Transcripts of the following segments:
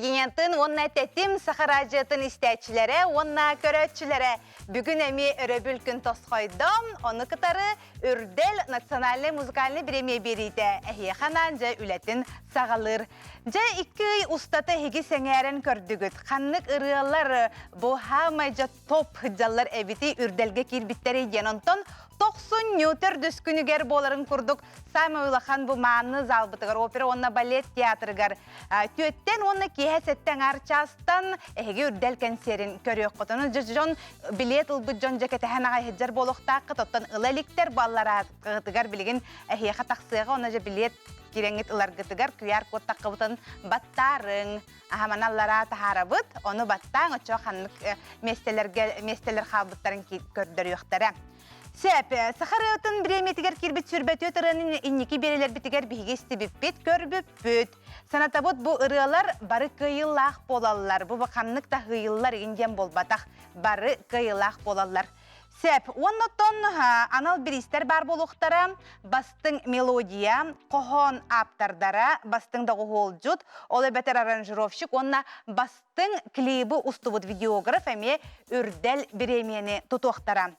телевидениетын уонна Тэтим Саха радиотын истээччилэрэ уонна көрөөччүлэрэ бүгүн эмиэ өрөбүл күн тосхойдо. Ону кытары Үрдэл национальнай музыкальнай бириэмийэ биэриитэ эһиэхэ анаан дьэ үлэтин саҕалыыр. Дьэ 2 ый устата эһиги сэҥээрэн көрдүгүт. Ханнык ырыалар бу хаамай дьэ топ сылдьаллар эбити үрдэлгэ киирбиттэрий диэн. Онтон тохсунньу төрдүс күнүгэр буоларын курдук саамай улахан бу мааны залбытыгар опера уонна балет театрыгар түөттэн уонна киэһэ сэттэ аҥаар чаастан эһиги үрдэл кэнсиэрин көрүөххүт. Онон дьон билиэт ылбыт дьон дьэ кэтэһэн аҕай сылдьар буолуохтааххыт. Оттон ыла иликтэр баллараатыгар билигин эһиэхэ тахсыаҕа. Онно дьэ билиэт кирэҥҥит ыларгытыгар QR-код таххыбытын баттаарыҥ. Аһаман аллараа таһаарабыт, ону баттааҥ, оччо ханнык миэстэлэргэ миэстэлэр хаалбыттарын көрдөрүөхтэрэ. Сөп, саха ырыатын бириэмийэтигэр киирбит сүрбэтүөт ырыаны инники биэрэлэрбитигэр биһиги истибиппит, көрбүппүт. Санатабыт, бу ырыалар бары кыайыылаах буолаллар. Бу ханнык да ыйыллар игин диэн буолбатах, бары кыайыылаах буолаллар. Сөп. Уонна оттон анал бириистэр баар буолуохтара. Бастыҥ мелодия, хоһоон ааптардара, бастыҥ доҕуһуолдьут, ол эбэтэр аранжировщик уонна бастыҥ клибы устубут видеограф эмиэ Үрдэл бириэмийэни тутуохтара.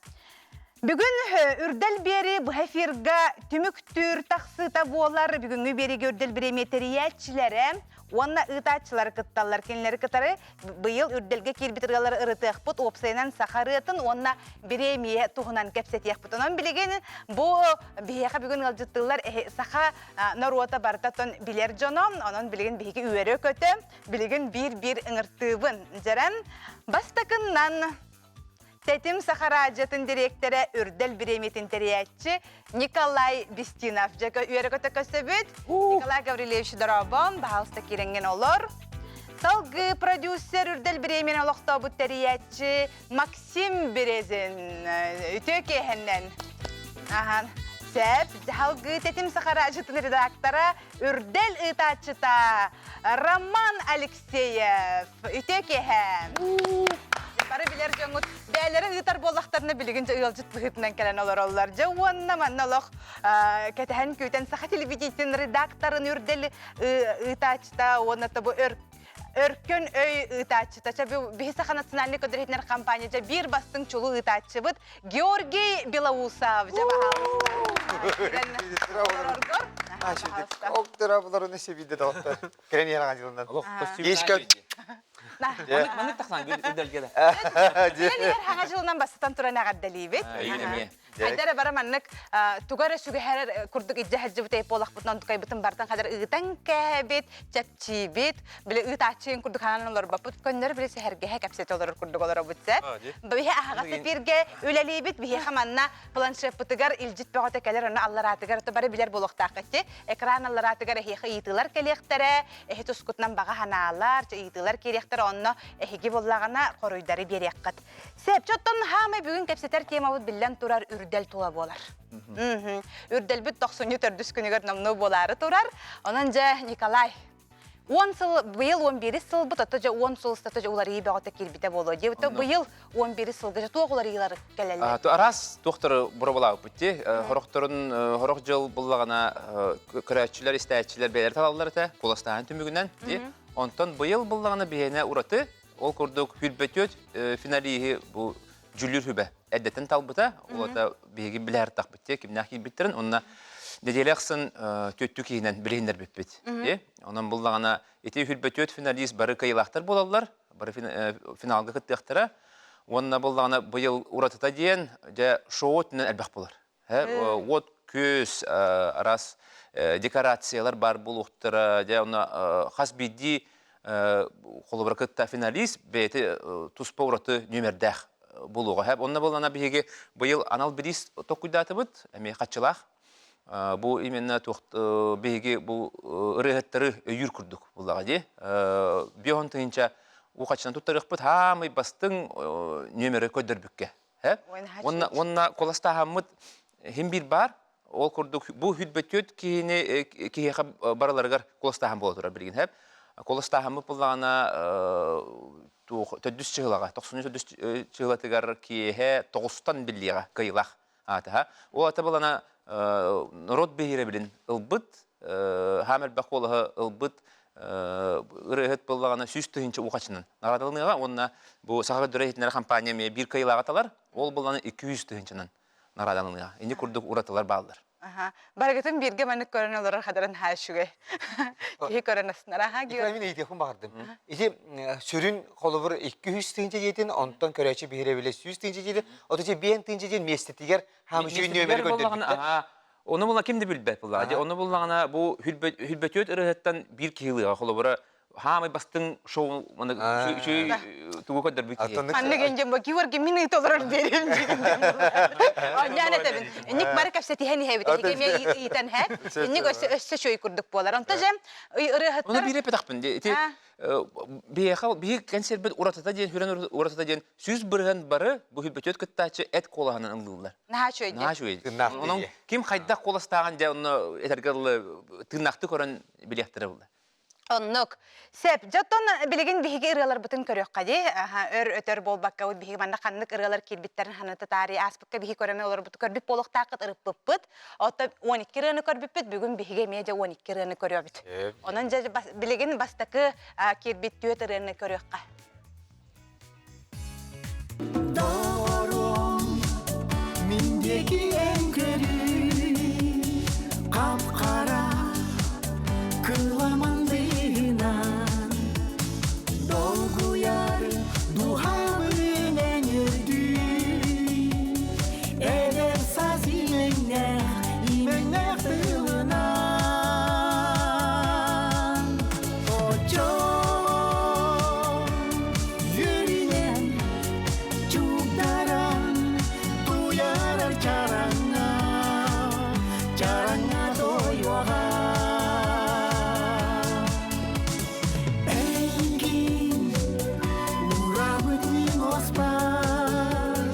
Бүгүн Үрдэл биэри быһа эфирга түмүктүүр тахсыыта буолар. Бүгүҥҥү биэриигэ Үрдэл бириэмийэ тэрийээччилэрэ уонна ыытааччылары кытталлар. Кинилэри кытары быйыл Үрдэлгэ киирбит ырыалары ырытыахпыт, уопсайынан саха ырыатын уонна бириэмийэ туһунан кэпсэтиэхпит. Онон билигин бу биһиэхэ бүгүн ыалдьыттыыллар саха норуота барыта тон билэр дьоно. Онон билигин биһиги үөрэ-көтө, билигин биир-биир ыҥыртыыбын. Дьэрэн, бастакыннан Тэтим Саха радиотын дириэктэрэ, Үрдэл бириэмийэтин тэрийээччи Николай Бестинов. Дьэ, үөрэ-көтө көрсөбүт. Николай Гаврильевич дорообон, баһаалыста киирэҥҥин олор. Салгыы продюсер Үрдэл бириэмийэни олохтообут тэрийээччи Максим Березин. Үтүө киэһэннэн. Ахан. Сөп. Салгыы Тэтим Саха радиотын редактора, Үрдэл ыытааччыта Роман Алексеев. Үтүө киэһэ. Бары билэр дьоҥҥут бэйэлэрэ ыытар буоллахтарына билигин дьэ ыалдьыт быһыытынан кэлэн олороллор. Дьэ уонна манна олох кэтэһэн күүтэн саха телевидениетин редакторын үрдэл ыытааччыта уонна тобу өркөн өй ыытааччыта. Чэ биһи Саха национальный көдөрүһүнэр компания дьэ биир бастыҥ чулуу ыытааччыбыт Георгий Белоусов. Дьэ баһаалыста. Октора себиде доҕоттор. Кэлэн иһэр аҕа дьылынан. Олох костюм Ешка Маннык тахсан үрдэлгэ да. Кэлэн иһэр хаҥа дьылынан бастатан туран эҕэрдэлиибит. Хайда эрэ бары маннык туга эрэ сүгэһэр курдук илдьэ сылдьыбыт эйп буолахпытынан тукайбытын бартан хадar ыытан кээһэбит, чэпчиибит, били ыытааччыйын курдук ханан олорбоппут, көннөрү били сэһэргэһэ кэпсэтэ олорор курдук олоробут сэ. Биһи аһаҕас эфиргэ үлэлиибит, биһиэхэ манна планшеппытыгар илдьит бөҕөтө кэлэр, онно аллараатыгар бары билэр буолуохтааххыт Экран аллараатыгар эһиэхэ ыйытыылар кэлиэхтэрэ, эһи тускутунан баҕа санаалар, ыйытыылар киириэхтэрэ, онно эһиги буоллаҕына хоруйдары биэриэххит. Сөп, оттон хаамай бүгүн кэпсэтэр темабыт биллэн турар үрдэл тула буолар. Үрдэлбит тохсунньу төрдүс күнүгэр номнуо буолаары турар. Онон дьэ, Николай, 10 сыл, быйыл 11 сылбыт, ото дьэ 10 сыл устата дьэ уларыйыы бөҕөтө киирбитэ буолуо диэбит. Быйыл 11 сылга дьэ туох уларыйыылар кэлэллэр? Араас туохтары боробулаабыппыт дии. Хорохторун хорох дьыл буллаҕына көрөөччүлэр, истээччилэр бэйэлэрэ талаллар этэ, куоластааһын түмүгүнэн дии. Онтон быйыл буллаҕына биһиэнэ ураты, ол курдук хүрбөтүөт финалииһи бу дьүлүүр хүбэ эрдэттэн талбыта. Ол биһиги билэһэртахпыт дии, кимнээх киирбиттэрин. Онно нэдиэлэ ахсын түөттүү киһинэн билиһиннэрбиппит. Онон буллаҕына ити хүрбөтүөт финалист бары кыайыылаахтар буолаллар, бары финалга кыттыахтара. Уонна буллаҕына быйыл уратыта диэн, дьэ, шоу өттүнэн элбэх буолар. Уот күөс, араас декорациялар баар буолуохтара. Дьэ, онно хас биирдии холобура кытта финалист бэйэтэ туспа ураты нүөмэрдээх буолуоҕа. Онно буоллаҕына биһиги быйыл анал бириис толкуйдаатыбыт, эмиэ хаччылаах. Бу именно биһиги бу ырыаһыттары өйүүр курдук буллаҕа дии. Биоһон тыһыынча уу хаччынан туттарыахпыт хаамый бастыҥ нүөмэри көрдөрбүккэ. Уонна уонна куоластааһаммыт иһин биир баар. Ол курдук бу хүрбөтүөт киһини киһиэхэ барыларыгар куоластааһын буола турар билигин хэп. Куоластааһаммыт буллаҕына төрдүс чыһылаҕа, тохсунньу төрдүс чыһылатыгар киэһэ тоҕустан биллиэҕэ кыайыылаах аатыһа. Ол ата булана народ биһирэбилин ылбыт, хаам элбэх куолаһы ылбыт. Ырыаһыт буоллаҕына 100 000 ухачынан наҕараадаланыаҕа уонна бу Саха көрдөрөр иһитиннэрэр компания эмиэ биир кыайыылааҕы талар, ол буоллаҕына 200 000-нан наҕараадаланыаҕа. Ини курдук уратылар бааллар. Аха. Барыгытын бииргэ маннык көрөн олорор хадарын хаа үчүгэй. Киһи көрөн астынар. Аха, Георгий. Мин ыйытыахпын баҕардым. Ити сүрүн холобур 200 тыһыынча диэтин, онтон көрөөччү биһирэбилэ 100 тыһыынча диэтин, отуча биэн тыһыынча диэн миэстэтигэр хаамычыы нүөмэри көрдөрбүттэр. Ону була ким да билбэт буллаҕа. Ону буллаҕына бу хүлбөтүөт ырыһыттан биир киһи ылыаҕа. Холобура хаамай бастыҥ шоу тугу көрдөрбүт киһи. Маннык инжен бу Георгий мин ыыта олорор биэрим Онньаан этэбин. Инник бары кэпсэтиһэн иһэбит. Эһиги эмиэ ыйтан һэ. Инник өссө өссө чөй курдук буолар. Онто же ырыаһыттар Ону биир эпетахпын. Ити биһиэхэ биһи кэнсиэрбит уратыта диэн хүрэн уратыта диэн 100% бары бу хүлбөтүөт кыттааччы эт куолаһынан ыллыыллар. Наһаа үчүгэй. Наһаа үчүгэй. Онон ким хайдах куоластааҕын дьэ онно этэргэ дылы тыыннаахтык көрөн билиэхтэрэ буолла. Оннук. Сөп. Дьоттон билигин биһиги ырыаларбытын көрүөххэ дии. Өр өтөр буолбакка биһиги манна ханнык ырыалар киирбиттэрин ханыта таарый ааспыкка биһи көрөмө олорбут көрбүт буолуохтааххыт ырыппыппыт. Оттон 12 ырыаны көрбүппүт, бүгүн биһиги эмиэ дьэ 12 ырыаны көрөбүт. Онон дьэ билигин бастакы киирбит түөрт ырыаны көрүөххэ. Доҕоруом, мин диэки эн көрүүй, хап-хара кыламан быыһынан долгуйар дууһабын эҥэрдүү. Эдэр саас имэҥнээх, имэҥнээх тылынан Очон үөрүнэн чугдаран туйарар чараҥҥа, чараҥҥа тойуоҕа. Эйигин уурабыт мин оспар,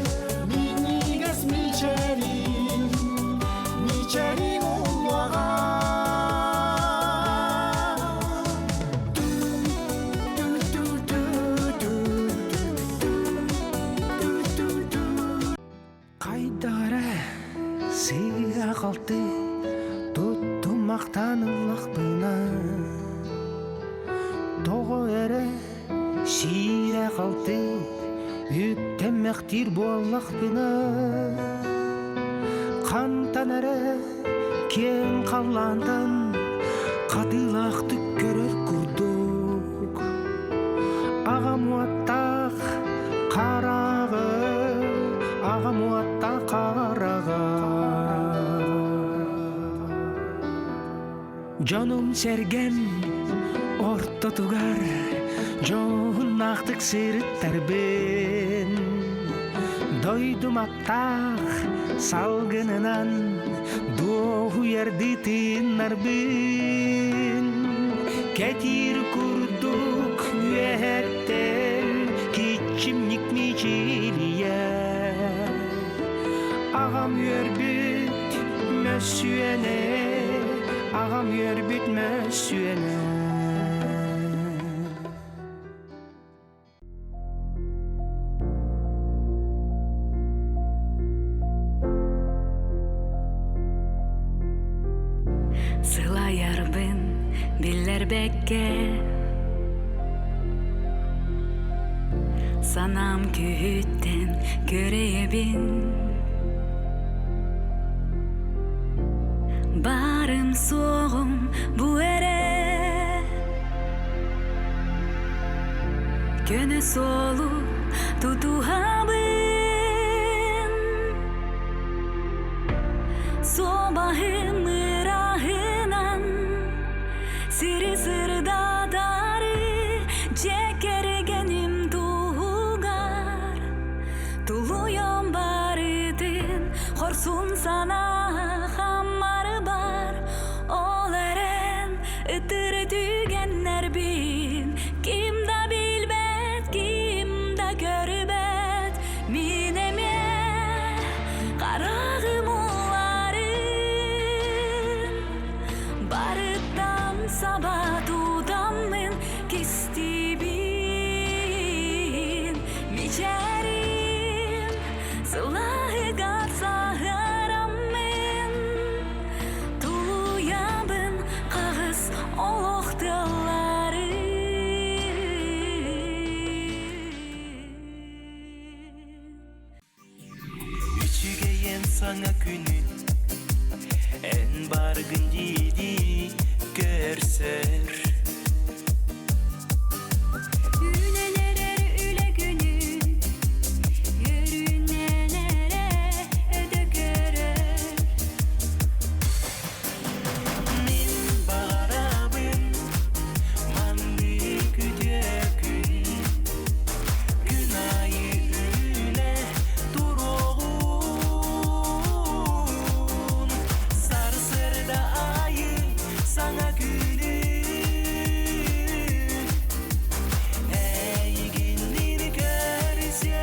минньигэс мичээрин, мичээрин уллаҕа. Хайдах эрэ сыыһа-халты туттуммахтаан ыллахпына, тоҕо эрэ сиирэ-халты үктэммэхтиир буоллахпына, хантан эрэ киэҥ халлаантан хатыылаахтык көрөр курдук аҕам уоттаах хараҕы аҕам уоттаах хараҕа Дьонум-сэргэм ортотугар дьоһуннаахтык сырыттарбын, дойдум аптаах салгынынан дуоһуйардыы тыыннарбын. Кэтиир курдук үөһэттэн киччимник мичилийэ Аҕам үөрбүт мөссүөнэ, аҕам үөрбүт мөссүөнэ. Сылайарбын биллэрбэккэ Санаам күүһүттэн көрөйөбүн Баарым суоҕум бу эрэ Көнө суолу тутуһабын Суобаһым ырааһынан Сири сырдатары дьиэ кэргэним туһугар Тулуйан барытын хорсун санаа хаммары бар Ол эрэн ытыр түгэннэрбин Ким да билбэт, ким да көрбөт Мин эмиэ хараҕым уларый. Бааргын дии-дии көрсөр. Үүнэн эрэр үлэ күнүн Үөрүүнэн эрэ өтө көрөр. Мин баҕарабын маннык үтүө күн Күн аайы үүнэ туруоҕун Сарсыарда аайы саҥа күнү Эйигинниин көрүсүөхпүн.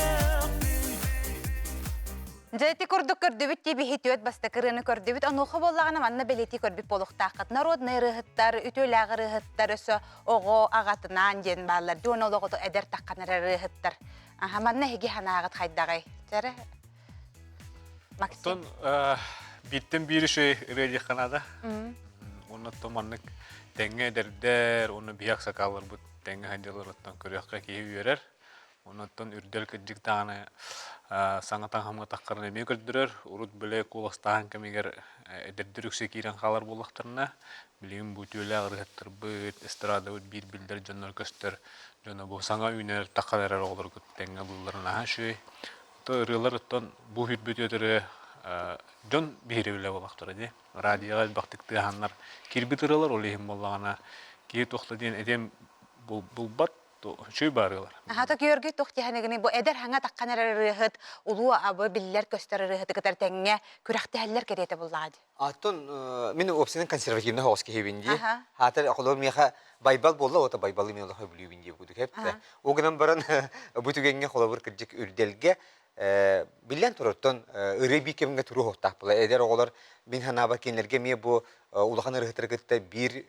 Дьэ ити курдук көрдүбүт дии биһи түөрт бастакы ырыаны көрдүбүт. Онуоха буоллаҕына манна бэлиэтии көрбүт буолуохтааххыт. Народнай ырыаһыттар, үтүөлээх ырыаһыттар өссө оҕо аҕатынаан диэн бааллар. Дьон олоҕото эдэр таххан эрэр ырыаһыттар. Аха, манна эһиги санааҕыт хайдаҕый? Чэрэ Максим. Оттон бииртэн биир үчүгэй ырыа диэххэ наада. Уонна оттон маннык тэҥҥэ эдэрдэр уонна биһиэх сакааларбыт тэҥҥэ сылдьалларыттан көрүөххэ киһи үөрэр. Онон үрдэл кырдьык даҕаны саҥа таһымҥа таххарын эмиэ көрдөрөр. Урут бile куоластааһын кэмигэр эдэрдэр үксэ киирэн хаалар буоллахтарына, билигин бу үтүөлээх ырыаһыттарбыт, эстрадабыт биир биллэр дьоннор көстөр дьоно бу саҥа үүнэр таххан эрэр оҕолоргут тэҥҥэ ылыылларын наһаа үчүгэй. То ырыалар оттон бу үһүрбүт ырыа дьон биһирэбилэ буоллахтара дии. Радиоҕа элбэхтик тыаһаннар киирбит ырыалар, ол иһин буоллаҕына киһи туох да диэн этиэн булбат үчүгэй баарыылар. Аһата Георгий туох диэхэнигини бу эдэр хаҥа таххан эрэр ырыаһыт улуу абы биллэр көстөр ырыаһыты кытары тэҥҥэ күрэхтэһэллэр кэриэтэ буллаҕа дии. Оттон мин уопсайынан консервативный соҕус киһибин дии. Хаатар холобур миэхэ Байбал буолла ота Байбалы мен олох өбүлүүбүн дии кудук эптэ. Ол гынан баран бу түгэҥҥэ холобур кырдьык үрдэлгэ биллэн турартан ырыа биир кэмҥэ туруохтаах була. Эдэр оҕолор мин санаабар кинилэргэ эмиэ бу улахан ырыһыттары кытта биир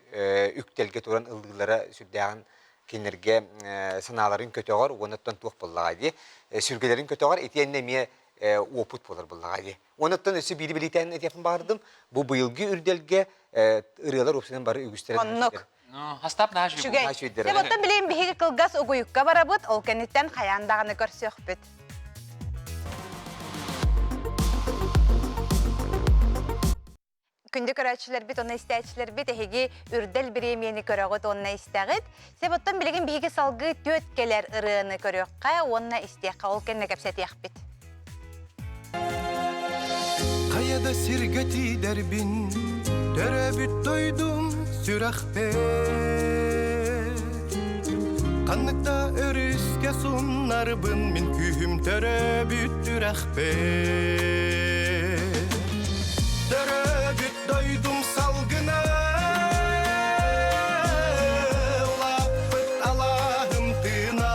үктэлгэ туран ыллыылара сүрдээҕин кинилэргэ санааларын көтөҕөр уонна туох буоллаҕа дии сүргэлэрин көтөҕөр итиэннэ эмиэ уопут буолар буоллаҕа дии. Онуттан өссө биири бэлиэтээн этиэхпин баҕардым. Бу быйылгы үрдэлгэ ырыалар уопсайынан бары үгүстэрэ Оннук. Хастаап наһаа үчүгэй. Үчүгэй. Оттон билигин биһиги кылгас угуйукка барабыт, ол кэнниттэн хайаан даҕаны көрсүөхпүт. Күндү көрөөччүлэрбит уонна истээччилэрбит эһиги Үрдэл бириэмийэни көрөҕүт уонна истэҕит. Сөп оттон билигин биһиги салгыы түөт кэлэр ырыаны көрүөххэ уонна истиэххэ ол кэннэ кэпсэтиэхпит. Хайа да сиргэ тиийдэрбин, төрөөбүт дойдум сүрэхпэр. Ханнык да өрүскэ суннарбын мин күүһүм төрөөбүт үрэхпэр. Төрөөбүт дойдум салгына улааппыт алааһым тыына.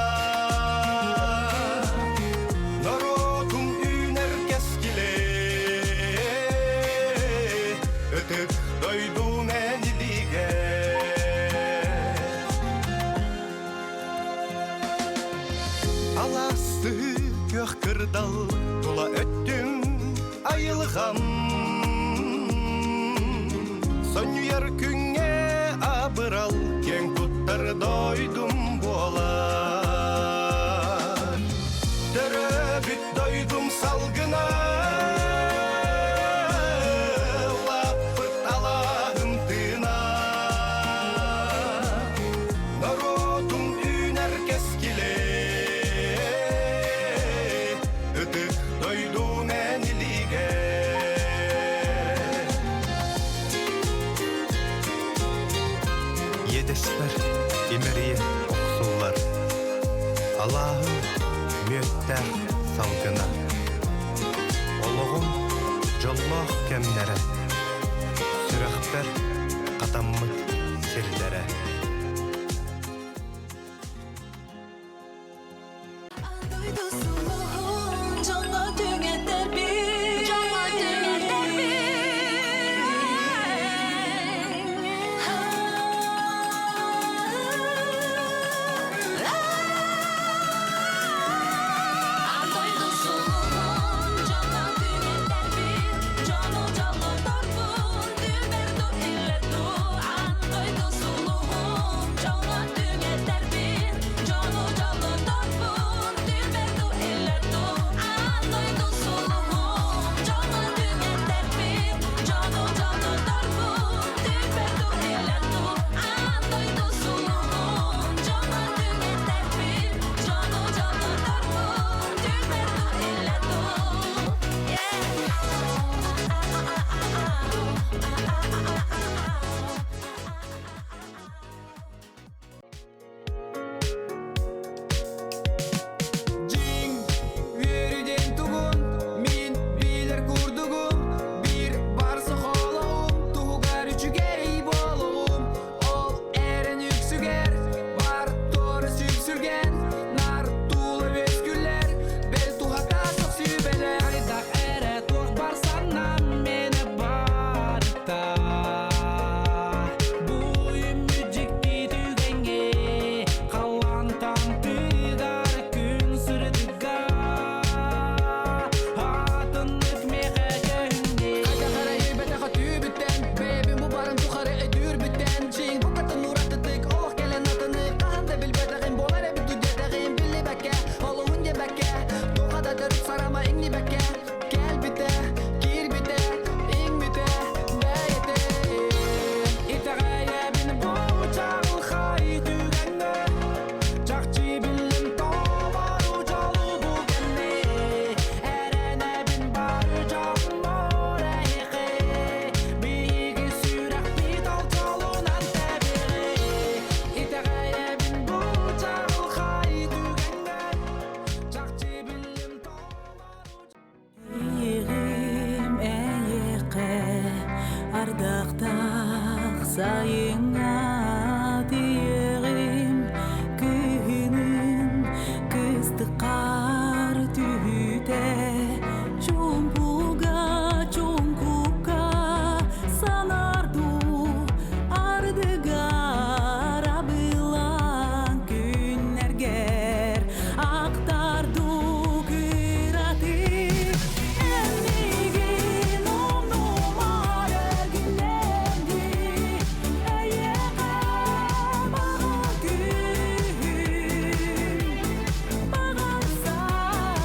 Норуотум үүнэр кэскилэ ытык дойдум эн илиигэ. Алаас күөх кырдал тула өттүм айылҕам Сонньуйар күҥҥэ абырал киэҥ туттар дойдум буолар Төрөөбүт дойдум салгына улааппыт алааһым тыына Норуотум үүнэр кэскилэ ытык дойдум эн илиигэ. Иэдэспэр имэрийэ охсуллар алааһым мүөттээх салгына Олоҕум дьоллоох кэмнэрэ сүрэхпэр хатаммыт сирдэрэ. Ардахтаах сайыҥҥа тиийэҕим күһүнүн кыстыккар түһүүтэ чуумпуга чуҥкукка санаардуу ардыгар абылаҥ күннэргэр ахтардуу кыратык эн миигин умнумаар эргиллэн эйиэхэ баҕар күһүн баҕар саас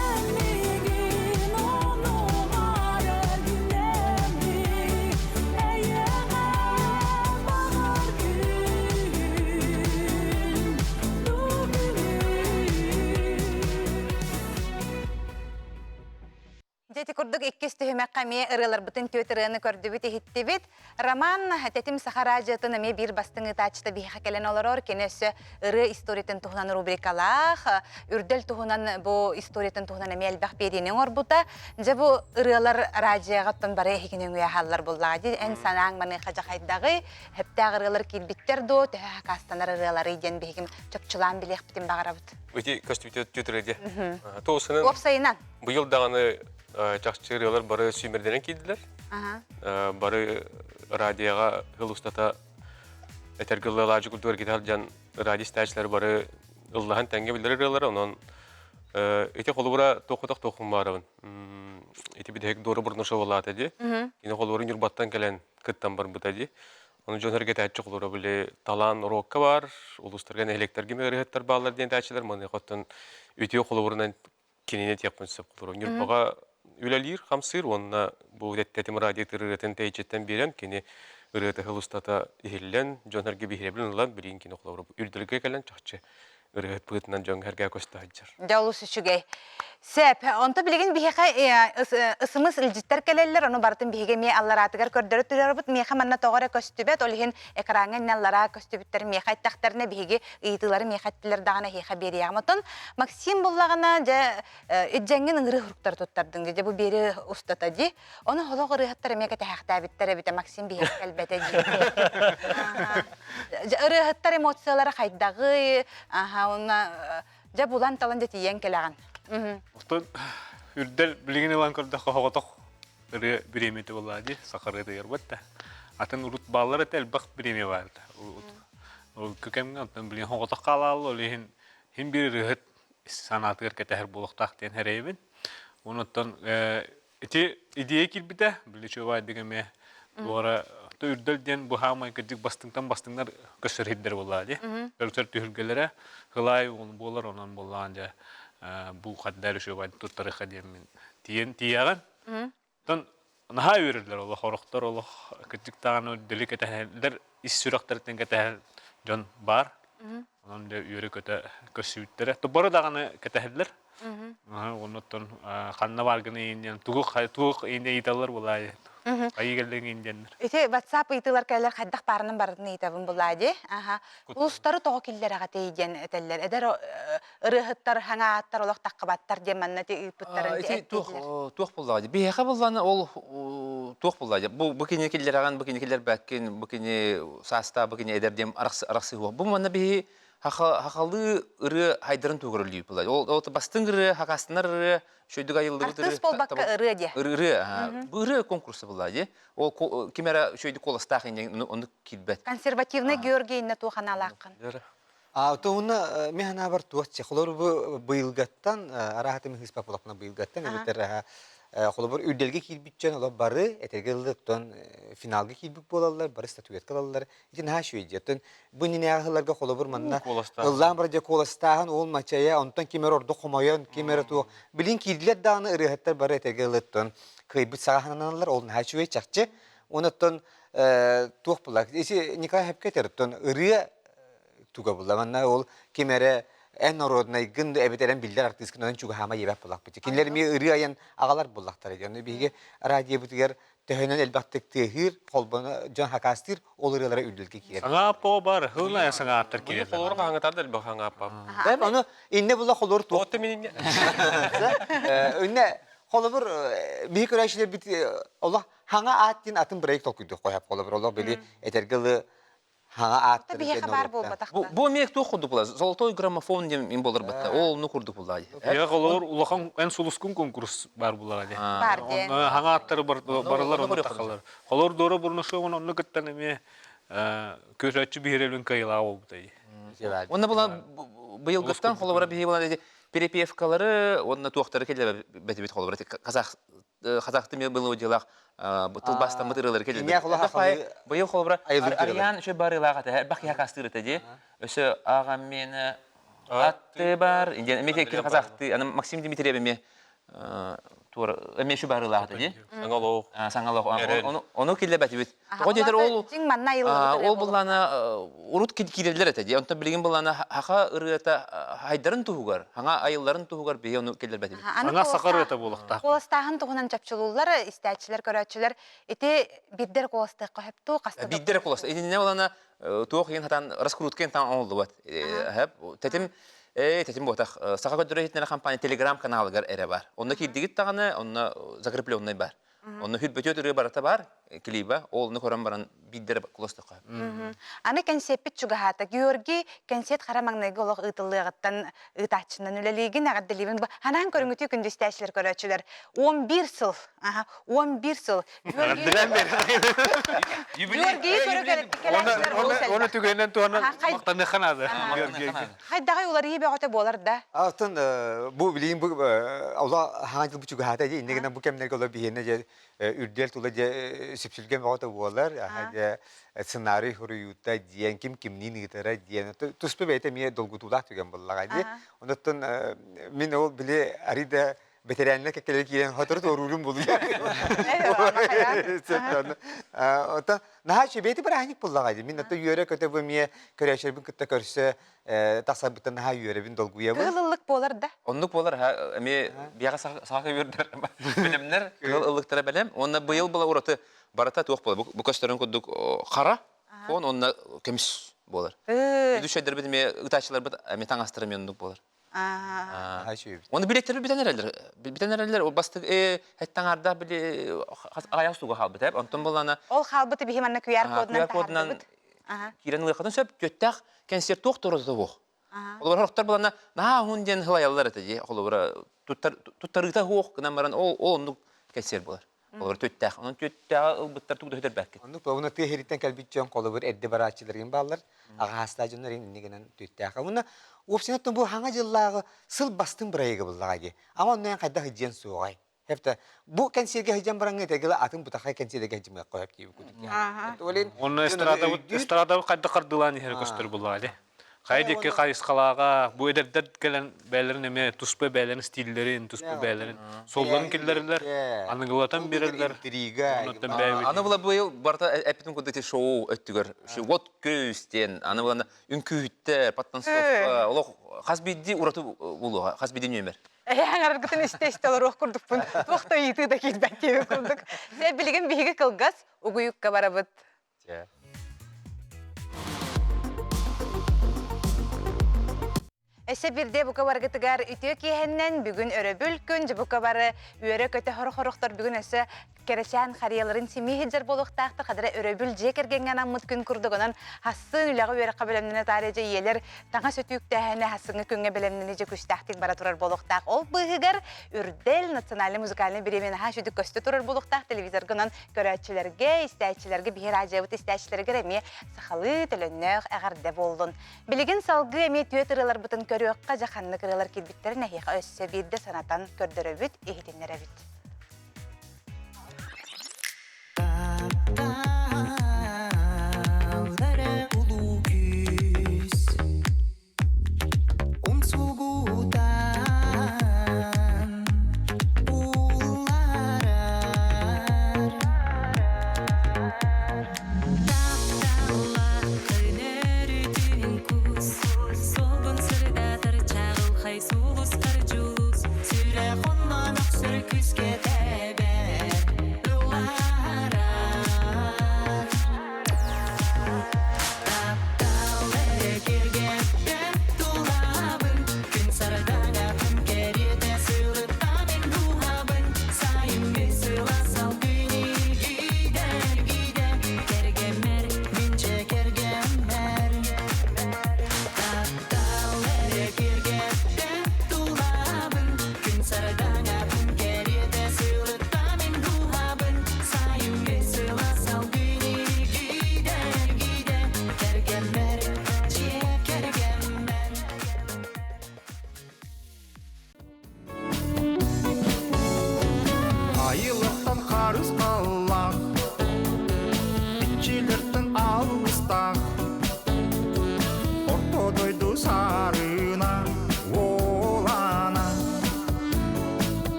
эн миигин умнумаар эргиллэн эйиэхэ баҕар күһүн Дьэ ити курдук иккис түһүмэххэ эмиэ ырыаларбытын түөрт ырыаны көрдүбүт, иһиттибит. Роман Тэтим Саха радиотын эмиэ биир бастыҥ ыытааччыта биһиэхэ кэлэн олорор. Кини өссө ырыа историятын туһунан рубрикалаах, үрдэл туһунан бу историятын туһунан эмиэ элбэх биэриини оҥорбута. Дьэ бу ырыалар радиоҕа оттон бары эһигини өҥүйэ аһаллар буоллаҕа дии. Эн санааҥ маныаха дьахайдаҕый, Сөптөөх ырыалар киирбиттэр дуо, төһө хакаастанар ырыаларый диэн биһигим чопчулаан билиэхпитин баҕарабыт. Ити көстүүтэ түөтүрэ диэ. Туосынан Уопсайынан. быйыл даҕаны чахчы ырыалар бары сүүмэрдэнэн киирдилэр. Бары радиоҕа сыл устата этэргэ ыллаачы курдук эргитэ сылдьан радио истээччилэр бары ыллаһан тэҥҥэ билэр ырыалара онон ити холобура туоххутах туоххун баарабын. Ити бүтэһик Дора Бурнашова дии. Кини холобура Ньурбаттан кэлэн кыттан барбыта дии. Ону дьон эргэтээччи холура били талаан уруокка баар, улуустарга нэһилиэктэргэ ыарыһыттар бааллар диэн этээччилэр маныаха оттон үтүө холобурунан кинини этиэхпин сөп холура. Ньурбаҕа үлэлиир, хамсыыр уонна бу тэтим радио ырыатын тэйиччиттэн биэрэн кини ырыата сыл устата иһиллэн, дьон эргэ биһирэбилин ылан билигин кини холобура үрдүлгэ кэлэн чахчы ырыаһыт быһыытынан дьоҥҥо эргэ көстө сылдьар. Дьэ олус үчүгэй. Сөп. Онто билигин биһиэхэ ысымыс илдьиттэр кэлэллэр, ону барытын биһиги эмиэ аллараатыгар көрдөрө турарбыт. Миэхэ манна тоҕо эрэ көстүбэт, ол иһин экраҥҥа иннэ аллараа көстүбүттэр миэхэ эттэхтэринэ биһиги ыйытыылары миэхэ эттилэр даҕаны эһиэхэ биэриэҕим. Оттон Максим буллаҕына дьэ итдьэҥҥин ыҥырыы суруктары туттардыҥ дьэ бу биэри устата дии. Ону олох ырыаһыттар эмиэ кэтэһээхтээбиттэр эбитэ Максим биһиэхэ кэлбэтэ дии. Дьэ ырыаһыттар эмоциялара хайдаҕый? Аха, уонна дьэ булан-талан дьэ тиийэн кэлэҕин. Оттон үрдэл билигин ылан көрдөххө соҕотох ырыа бириэмийэтэ буоллаҕа дии, саха ырыатыгар да. Атын урут бааллар этэ элбэх бириэмийэ баар этэ. Урукку кэмҥэ оттон билигин соҕотох хаалаалла, ол иһин иһин биир ырыаһыт санаатыгар кэтэһэр буолуохтаах диэн эрэйэбин. Онуттан Ити идея киирбитэ, били чуобаайдык эмиэ туора үрдэл диэн бу хаамай кырдьык бастыҥтан бастыҥнар көстөр сирдэр буоллаа дии. Көрсөр түһүлгэлэрэ хылаай буолар, онон буоллаҕын дьэ бу хаддар үчүгэй туттарыха диэммин тиийэн тиийэҕин. Оттон наһаа үөрэллэр олох орохтор олох кырдьык даҕаны үрдэли кэтэһэллэр ис сүрэхтэриттэн кэтэһэр дьон баар. Онон дьэ үөрэ-көтө көрсүбүттэрэ. Бары даҕаны кэтэһэллэр. Оннуттан ханна бааргын иин тугу тугу иин ыйыталлар булаайы. Айыы кэллиҥ иин диэннэр. Ити WhatsApp ыйытыылар кэлэр хайдах баарынан барытын ыйытабын булаа дии. Аха. Улуустары тоҕо киллэрэҕитий диэн этэллэр. Эдэр ырыаһыттар, хаҥааттар олох таххыбаттар диэн манна ити ыыппыттарын Ити туох туох буллаҕа дии. Биһиэхэ буллаҕына ол туох буллаҕа дии. Бу бу кини киллэрэҕин, бу кини киллэрбэккин, бу кини саастаах, бу кини эдэр диэн арахсыһыах. Бу манна биһи хахалыы ырыа хайдарын туһугар үллүүр булла. Ол ол бастыҥ ырыа, хакастанар ырыа, шөйдүк айыллыбыт ырыа. Артыыс буолбакка ырыа диэ. Ырыа, бу ырыа конкурса булла дии. Ол ким эрэ шөйдүк куоластаах инньэ оннук киирбэт. Консервативный Георгий иннэ туох аналааххын? А туһуна мен ханаабар туох холор бу быйылгаттан араһатым хыспак булапна быйылгаттан эбэтэр холобур үрдэлгэ киирбит дьон олор бары этэргэ дылы финалга киирбит буолаллар бары статуэтка ылаллар ити наһаа үчүгэй дии оттон бу иннинээҕи сылларга холобур манна ыллаан бар дьэ куоластааһын уол мачайа онтон ким эрэ ордук хомойон ким эрэ туох билин киирдилэр даҕаны ырыаһыттар бары этэргэ дылы кыайбыт саҕа сананаллар ол наһаа үчүгэй чахчы онон туох булар ити Николай Хепке этэр оттон ырыа туга булла манна ол ким эрэ эн норуодунайгын эбэтэр эн биллэр артыыскын онон чугаһаама диэбэт буоллахпыт кинилэр эмиэ ырыа айан аҕалар буоллахтара дии ону биһиги радиобытыгар төһөнөн элбэхтик тыаһыыр холбоно дьон хакаастыыр ол ырыалара үрдүлгэ киирэр Саҥа бар, хылна саҥааттар киирэллэр. Холор хаһаҥытар да элбэх хаҥааппа. Ону инне була холор туох. Отто мининне. Инне. Холобур, биһи көрөөччүлэрбит олох хаҥа аат диэн атын проект толкуйдуох хойап холобур олох били этэргэ ылы хаҥа ааттары биһиэхэ баар буолбатах Бу бу эмиэ туох курдук була? Золотой граммофон диэн мин болар батта. Ол ну курдук була. Биһиэхэ холобур улахан эн сулускун конкурс баар булара дии. Бар диэн. Хаҥа ааттары барылар онно тахалар. Холобур Дора Бурнашованы онно кыттан эмиэ көрөөччү биһирэбилин кыайылаах буолбута дии. Онно була быйылгыттан холобура биһи була перепевкалары уонна туохтары келе бэтибит холобура казах казахты мен было делах тылбастаммыт ырыалары келе быйыл холобура Ариан үчө барыылаах этэ бах киһи кастыыр этэ дии өсө ааҕам мен атты бар диэн эмиэ казахты аны Максим Дмитриев эмиэ туора эмиэ үчү барыылаах этэ дии Саҥалоох. Саҥалоох. Ону киллэбэтибит. Тоҕо диэтэр ол Дьиҥ манна айыллыбыт ол буллаана урут киирэллэр этэ дии. Онтон билигин буллаана хаха ырыата хайдарын туһугар, хаҥа айылларын туһугар биһи ону киллэрбэтибит. Ана саха ырыата буолуохтаах. Куоластааһын туһунан чопчулууллар, истээччилэр, көрөөччүлэр ити бирдер куоластыахха сөптүү хаста Бирдер куоласта. Итиннэ булана туох иһин хатан раскрутка иһин оҥоһуллубат. Тэтим тэтим буотах Саха көрдөрөр иһитиннэрэр компания телеграм-каналыгар эрэ бар. Онно киирдигит даҕаны, онно закрепленный бар. Онно хүрбөтүөт ырыа барыта бар, клиба, ол ону көрөн баран биирдэрэ куластахха. Аны кэнсиэппит чугаһаата. Георгий кэнсиэт хара маҥнайгы олох ыытыллыаҕыттан ыытааччынан үлэлиигин, эҕэрдэлиибин. Ханаан көрүҥүтүү күндүстээччилэр көрөөччүлэр. 11 сыл, аха, 11 сыл. Георгий көрө кэлээччилэр олус Оны түгэнэн туһанан мактаныахха наада. Хайдаҕай уларыйыы бөҕөтө буолар да. Атын бу билигин бу ола хаан жыл бу чугаһаата дии иннигинэ бу кэмнэргэ ола биһиэнэ дьэ үрдэл тула дьэ сүпсүлгэн бөҕөтө буолар дьэ сценарий суруйуута диэн ким кимниин ыытара диэн туспа бэйэтэ эмиэ долгутуулаах түгэн буоллаҕа дии онуттан мин ол били арый да бэтэрээннэр кэккэлэр киирэн сотору туоруурум булуйа. Оттон наһаа үчүгэй бырааһынньык буллаҕа дии. Мин ото үөрэ-көтө бу эмиэ көрөөччүлэрбин кытта көрсө тахсарбыттан наһаа үөрэбин, долгуйабын. Кыһыл ыллык буолар да? Оннук буолар, эмиэ биэҕэ саха үөрдэр бэлэмнэр, кыһыл ыллыктара бэлэм. Уонна быйыл была ураты барыта туох буолар. Бу көстөрүн курдук хара фон уонна көмүс буолар. Үдүшэйдэрбит эмиэ ытааччыларбыт эмиэ таҥастара эмиэ оннук буолар. Оны билеттер бүтэн эрэллэр. Бүтэн эрэллэр. Ол бастык хэттаҥарда били аҕайах суга хаалбыт эп. Онтон буллана Ол хаалбыты биһи манна QR кодунан кодунан киирэн ылыахатын сөп. Түөттээх концерт туох турута буох. Олор хорохтор булана наһаа уһун диэн хылайаллар этэ дии. Холобура туттарыыта хуох гынан баран ол ол оннук кэнсиэр буолар. Олор түөттээх. Онон түөттээҕи ылбыттар тугу да өтөрбөккүн. Оннук уонна тыа иһириттэн кэлбит дьон холобур эрдэ барааччыларым бааллар. Аҕаһаастаах дьоннор инни гынан түөттээх. Уонна уопсайынан бу хаҥа дьыллааҕы сыл бастыҥ бырайыга буллаҕа дии. Ама онно эн хайдах илдьиэн суоҕай? Хепте бу кэнсиэргэ сылдьан бараҥҥа этэргэ атын бутахай кэнсиэргэ сылдьымыахха сөп диэбит курдук. Онно эстрадабыт эстрадабыт хайдах хардыылаан иһэр көстөр буллаҕа дии. Хайа диэки хайысхалааҕа бу эдэрдэр кэлэн бэйэлэрин эмиэ туспа бэйэлэрин стиллэрин, туспа бэйэлэрин суолларын киллэрэллэр, аныгылатан биэрэллэр. Оннуттан бэйэбит. Аны була быйыл барыта эппитин курдук ити шоу өттүгэр вот көс диэн аны булана үҥкүүһүттэр, подтанцовка, олох хас биирдии ураты булуоҕа, хас биирдии нүөмэр. Эһэҥ истэ-истэ олоруох курдукпун. Туох да ыйытыы да киирбэт диэбит курдук. Сэ билигин биһиги кылгас угуйукка барабыт. Өссө бирде бука баргытыгар үтүө киэһэннэн бүгүн өрөбүл күн дьэ бука бары үөрэ-көтө хорохорохтор бүгүн өссө кэрэчээн харыйаларын симии сылдьар буолуохтаахтар хадара өрөбүл дьиэ кэргэҥҥэ анаммыт күн курдук онон хассыын үлэҕэ үөрэххэ бэлэмнэнэ таарыйа дьэ ийэлэр таҥас өтүүктээһинэ хассыҥҥы күҥҥэ бэлэмнэнэ дьэ күстээхтик бара турар буолуохтаах ол быыһыгар Үрдэл национальнай музыкальнай бириэмийэ наһаа үчүгдүк көстө турар буолуохтаах телевизорга онон көрөөччүлэргэ, истээччилэргэ, биһи радиобыт истээччилэригэр эмиэ сахалыы төлөннөөх эҕэрдэ буоллун. Билигин салгыы эмиэ түөт ырыаларбытын көрүөххэ, дьэ ханнык ырыалар киирбиттэрин эһиэхэ өссө биирдэ санатан көрдөрөбүт, иһитиннэрэбит. Улуу күүс Умсугутан улларар Тапталлааххын өрүтүн кус Суолгун сырдатар чаҕылхай сулустар дьулус Сүрэх онно мөхсөр күүскэ.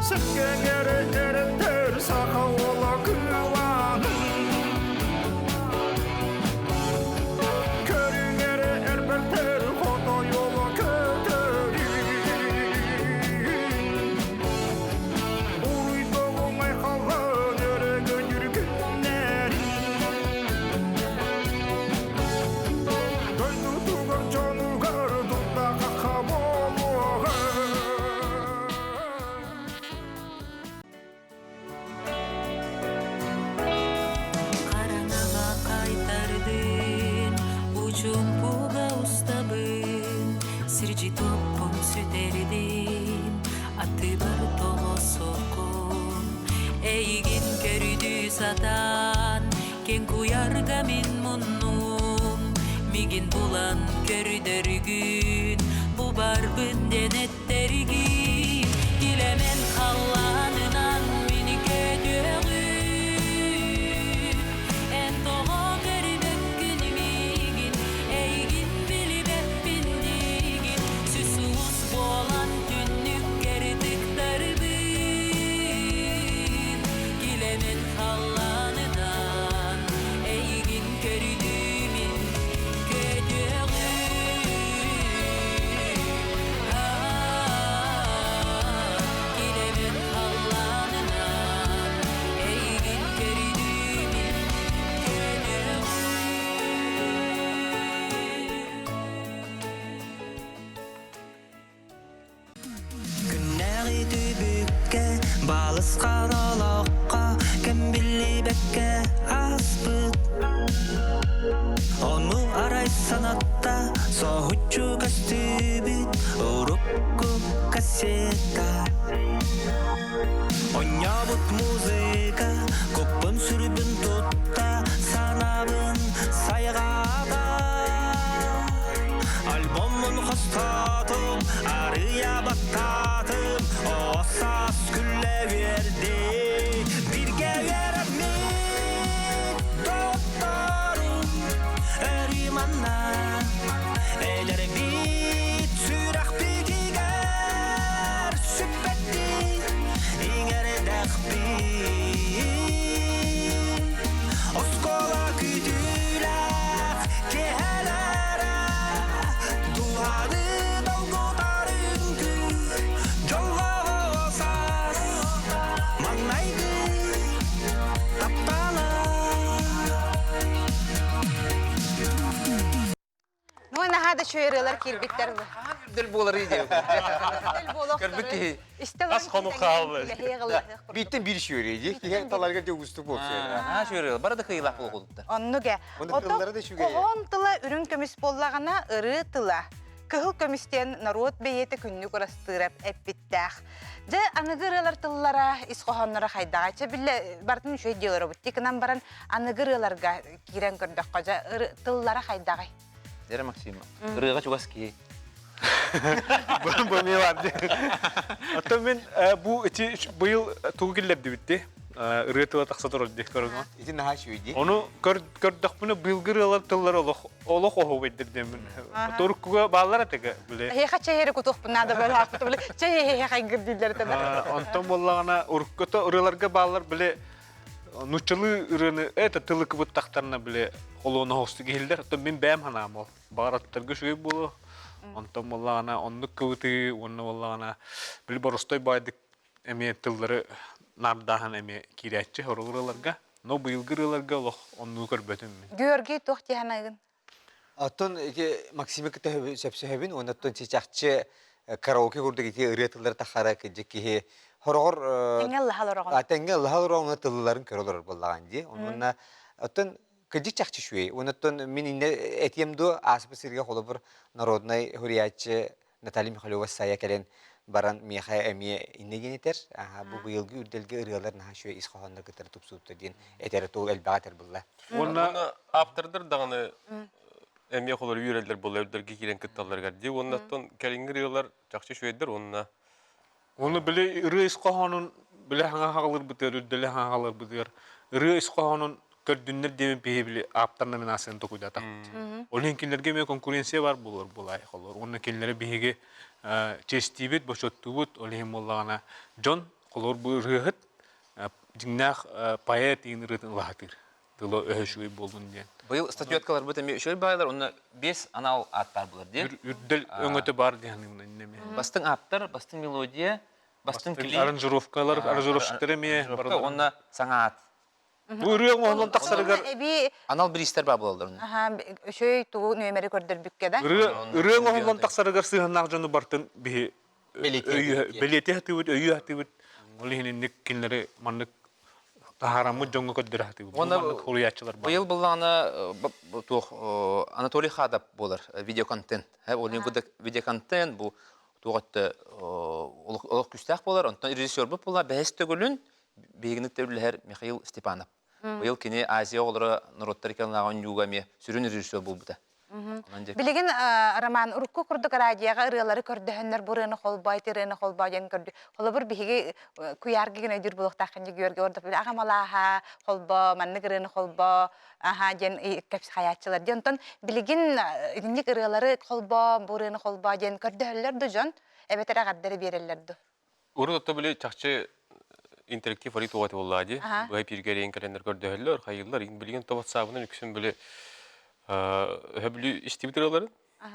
Сөккөҥөрө өрөттөр саха уола кыылаанын Көрүҥэрэ эрбэртэр хотойуола көтөрүн Уруйдоҕуҥ айхаллан өрөгөн үргүннэрин Дойдутугар дьонугар дурда-хахха буолуоҕа. Хараҥаҕа хайтардын, учумпуга устабын, сирдьит оппун сүтэрдим, аттыбар тоҕосокун. Эйигин көрдүү сатаан, киэҥ куйарга мин муннум, мигин булан көрдөргүн, бу барбын диэн эттэргин, килэмэн халлаанынан мини көтүөҕүн. Эн тоҕо көрбөккүн миигин, эйигин билбэппин диигин, сүс сулус буолан түннүккэр тыктарбын. Килэмэн халлаанынан эйигин көрдүүмүн көтүөҕүм. Килэмэн халлаанынан эйигин көрдүүмүн көтүөҕүм. Күннээҕи түбүккэ, балысхан олоххо кэм биллибэккэ ааспыт. Ону арай санатта соһуччу көстүбүт урукку кассета. Онньообут музыка куппун сүрбүн тутта санаабын сайҕаата. Альбоммун хостоотум, арыйа баттаатым, оос күллэ үөрди. Биргэ үөрэммит доҕотторум өрүү манна Эдэрбит сүрэхпитигэр сүппэттии иҥэрдэхпит. Оскуола күүтүүлээх киэһэлэрэ дууһаны долгутар үҥкүү дьоллоох саас маҥнайгы таптала. Ну, наһаа да үчүгэй ырыалар киирбиттэр. Үрдэл буолар идея. Үрдэл буолуох Көрбүт киһи. Ас хонук хаалла. Бииттэн биир үчүгэй дии. Киһи таларга дьэ уустук буолсу. Наһаа үчүгэй. Бары да кыайыылаах буолуохтар. Оннук ээ. Оны тыллара да үчүгэй. Хоһоон тыла үрүҥ көмүс буоллаҕына, ырыы тыла. Кыһыл көмүс диэн норуот бэйиэтэ күннүк ырастыырап эппиттээх. Дьэ, аныгы ырыалар тыллара, ис хоһоонноро хайдаҕай? Чэ, биллэ, барытын үчүгэй диэ олоробут. Тикынан баран аныгы ырыаларга киирэн көрдөххө, дьэ, тыллара хайдаҕай? Дэрэ Максим, ырыаҕа чугас киһи. Бу эмиэ бар дии. Оттон мин бу ити быйыл тугу киллэрдибит дии? Ырыа тыла тахса турар дии көрүҥ. Ити наһаа үчүгэй дии. Ону көрдөхпүнэ быйылгы ырыалар тыллара олох олох оһуобайдар диэммин. Туруккуга бааллар этигэ били. Эһиэхэ чэй эрэ кутуохпун наада бөлөөхпүт били чэй эһиэхэ айгыр дииллэр этэ. Онтон буоллаҕына уруккута ырыаларга бааллар били Нуччалыы ырыаны это тылы кыбыттахтарына били холуона оһостук иһиллэр. Оттон мин бэйэм санаам ол. Баҕараттарга үчүгэй буолуо. Онтон буоллаҕына оннук кыбытыы уонна буоллаҕына били боростой баайдык эмиэ тыллары наардааһын эмиэ киирээччи сорох ырыаларга. Но быйылгы ырыаларга олох оннугу көрбөтүм мин. Георгий туох дии саныыгын? Оттон ити Максимы кытта сөпсөһөбүн уонна оттон чахчы караоке курдук ити ырыа тыллары тахара кырдьык киһи хороҕор Тэҥҥэ ыллаһа олороҕун. Тэҥҥэ ыллаһа олороҕун тылларын көрө олорор буоллаҕын дии. Онно оттон кырдьык чахчы үчүгэй. Оннуттан мин иннэ этиэм дуо ааспыт сиргэ холобур народнай суруйааччы Наталья Михалева Сайа кэлэн баран миэхэ эмиэ иннэ диэн этэр. Бу быйылгы үрдэлгэ ырыалар наһаа үчүгэй ис хоһооннор кытары тупсубуттар диэн этэрэ туол элбэҕи этэр булла. Уонна ааптардар даҕаны эмиэ холор үөрэллэр буолла үрдэлгэ киирэн кытталларыгар дии. Уонна оттон кэлиҥҥи ырыалар чахчы үчүгэйдэр уонна Уонна били ырыа ис хоһоонун били хаҥа хаҕалырбытыгар, үрдэлэ хаҥа хаҕалырбытыгар ырыа ис хоһоонун көрдүннэр диэбин биһи били ааптар номинацияны токуйдатахпыт. Ол иһин кинилэргэ эмиэ конкуренция бар буолар буолаай холор. Уонна кинилэри биһиги честиибит, бочуоттуубут, ол иһин буоллаҕына дьон. Холобур бу ырыаһыт дьиҥнээх поэт иин ырыатын ылаһатыыр. Тыла өһө үчүгэй буоллун диэн. Быйыл статуэткаларбыт эмиэ үчүгэй баайлар, онно биэс анал аат баар буолар диэн. Үрдэл өҥөтө баар диэн саныыбын иннэ Бастыҥ ааптар, бастыҥ мелодия, бастыҥ клип. Аранжировкалар, аранжировщиктар эмиэ. Уонна саҥа аат. Бу ырыа оҥоһуллан тахсарыгар эбии анал бириистэр баар буолаллар. Аха, үчүгэй тугу нүөмэри көрдөрбүккэ да. Ырыа ырыа оҥоһуллан тахсарыгар сыһыаннаах дьону бартын биһи бэлиэтии сатыыбыт, өйүү сатыыбыт. Ол иһин инник кинилэри маннык таһаараммыт дьоҥҥо көрдөрө сатыыбыт. Уонна маннык суруйааччылар баар. Быйыл буллаҕына туох Анатолий Хадап буолар видеоконтент. Ол видеоконтент бу туох өттө олох күүстээх буолар. Онтон режиссербут буолла бэһис төгүлүн биһигини үлэлэһэр Михаил Степанов. Быйыл кини Азия оҕолоро норуоттар иккианнааҕы оонньууга эмиэ сүрүн режиссер буолбута. Билигин Роман урукку курдук радиоҕа ырыалары көрдөһөннөр бу ырыаны холбоо, ити ырыаны холбоо диэн көрдү. Холобур биһиги куйаарга гына өйдүүр буолуохтааххын дии Георгий Ордов аҕам алааһа холбоо, маннык ырыаны холбоо, аха диэн кэпсэхайааччылар диэн. Онтон билигин итинник ырыалары холбоо, бу ырыаны холбоо диэн көрдөһөллөр ду дьон эбэтэр эҕэрдэри биэрэллэр ду? Урут отто били чахчы интерактив арый туоҕа буоллаа дии. Быһа эпииргэ эрэйин кэлэннэр көрдөһөллөр, хайыыллар. Билигин то ватсабынан үксүн били өһө били истибит ырыаларын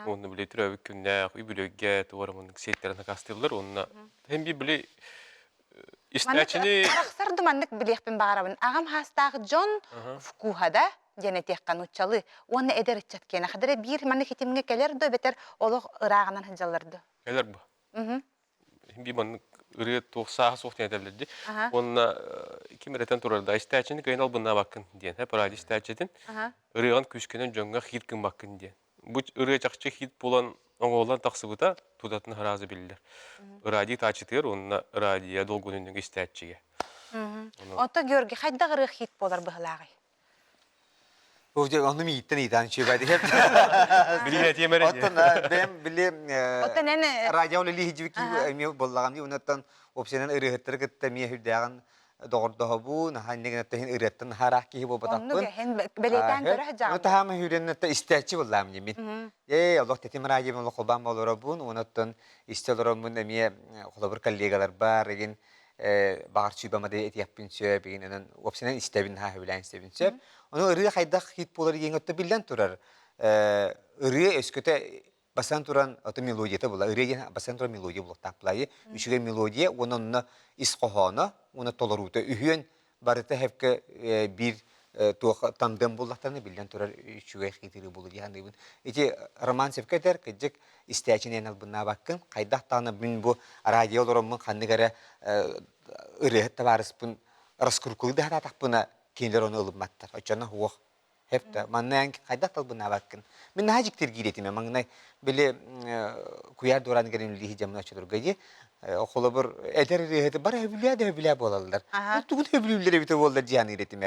уонна били төрөөбүт күннээх үбүлүөйгэ туора маннык сиэттэрин акаастыыллар уонна һин би били истээчини Арахсар ду маннык билиэхпин баҕарабын. Аҕам хаастаах дьон вкуһа диэн этиэххэ нууччалыы уонна эдэр ыччат киэнэ хадара биир маннык хитимҥэ кэлэр ду эбэтэр олох ырааҕынан сылдьаллар ду? Кэлэр бу. Би маннык ырыа туох сааһа суох диэн этэллэр дии. Уонна ким эрэтэн турар да истээччини кыайан албыннаабаккын диэн, һэ парадий истээччитин ырыаҕын күүскэнэн дьоҥҥо хит гыммаккын диэн. Бу ырыа чахчы хит буолан оҥоһуллан тахсыбыта тутатын араазы биллэр. Радио таачытыгар уонна радио долгунуннук истээччигэ. Ото Георгий хайдах ырыа хит буолар быһылааҕый? Ону мииттэн ыйытаан үчүгэй диһэр. Билиһэ тиэмэрэ. Оттон бэйэм били Оттон эн радио үлэлии сылдьыбыт киһи эмиэ буоллаҕым дии. Онуттан уопсайынан ырыаһыттары кытта эмиэ сүрдээҕин доҕордоһобун, наһаа инньэ гынан иһин ырыаттан наһаараах киһи буолбатахпын. Оннук эн бэлиэтээн көрө сылдьаҕын. Ну таһаама сүүрэн истээччи буоллаам дии мин. Ээ олох тэтим радио олох холбоон олоробун, онуттан истэ олороммун эмиэ холобур коллегаларбар игин баҕар чуйбамады этиэхпин сөп, игин онон уопсайынан истэбин, наһаа сөбүлээн истэбин сөп. Ону ырыа хайдах хит буолар диэн өттө биллэн турар. Ырыа өскөтө бастан туран ото мелодията була ырыа диэн бастан туран мелодия буолуохтаах былайы үчүгэй мелодия уонна онно ис хоһооно уонна толоруута үһүөн барыта хэпкэ биир туох тандем буллахтарына биллэн турар үчүгэй хитырыы буолу дии саныыбын. Ити Роман сөпкө этэр, кырдьык истээччини эн албыннаабаккын, хайдах даҕаны мин бу радио олороммун ханнык эрэ ырыаһыт табаарыспын раскрукулуу да сатаатахпына кинилэр ону ылымматтар. Оччоно суох. Хэп манна эн хайдах да албыннаабаккын. Мин наһаа дьиктиргиир этим. Маҥнай били куйаар дуораан кэлин үлэлии сылдьаммын оччолорго дии холобур эдэр ырыаһыты бары өбүлээ да өбүлээ буолаллар. Тугун өбүлүүллэр эбитэ буоллар дии саныыр этим.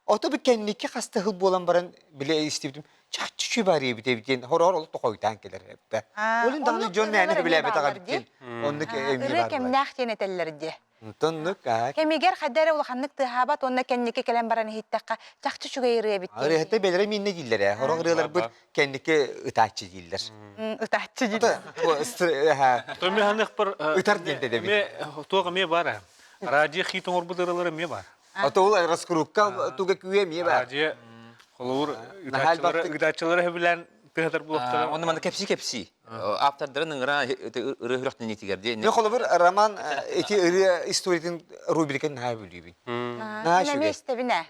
Ото бу кэнники хаста сыл буолан баран биле истибитим чахчы үчүгэй баар эбит эбит диэн хороор олох тохойтаан кэлэр эбитэ. Олин даҕаны дьон мээнэ сөбүлээбэтэҕэ эбит диэн оннук эмиэ Ырыа кэмнээх диэн этэллэр дии. Оннук Кэмигэр хайда эрэ улаханнык тыаһаабат уонна кэнники кэлэн баран иһиттэххэ чахчы үчүгэй ырыа эбит диэн. Ырыаһыттар бэлэрэ мииннэ дииллэр ээ. Хорох ырыаларбыт кэнники ытааччы дииллэр. Ытааччы дииллэр. Төмө ханыхпар Ытар диэн дэдэбит. Туох эмиэ баар ээ. Радио хит оҥорбут ырыалар эмиэ баар. Ото ол раскрутка туга күүэ эмиэ баар. Радио холобур ытааччылары сөбүлээн тыһатар буолуохтара. Онно манна кэпсии-кэпсии. Ааптардарын ыҥыра ырыа сүрэхтэниитигэр диэн. Мен холобур роман ити ырыа историятын рубрикатын наһаа бүлүүбүн. Наһаа үчүгэй. истэбин ээ.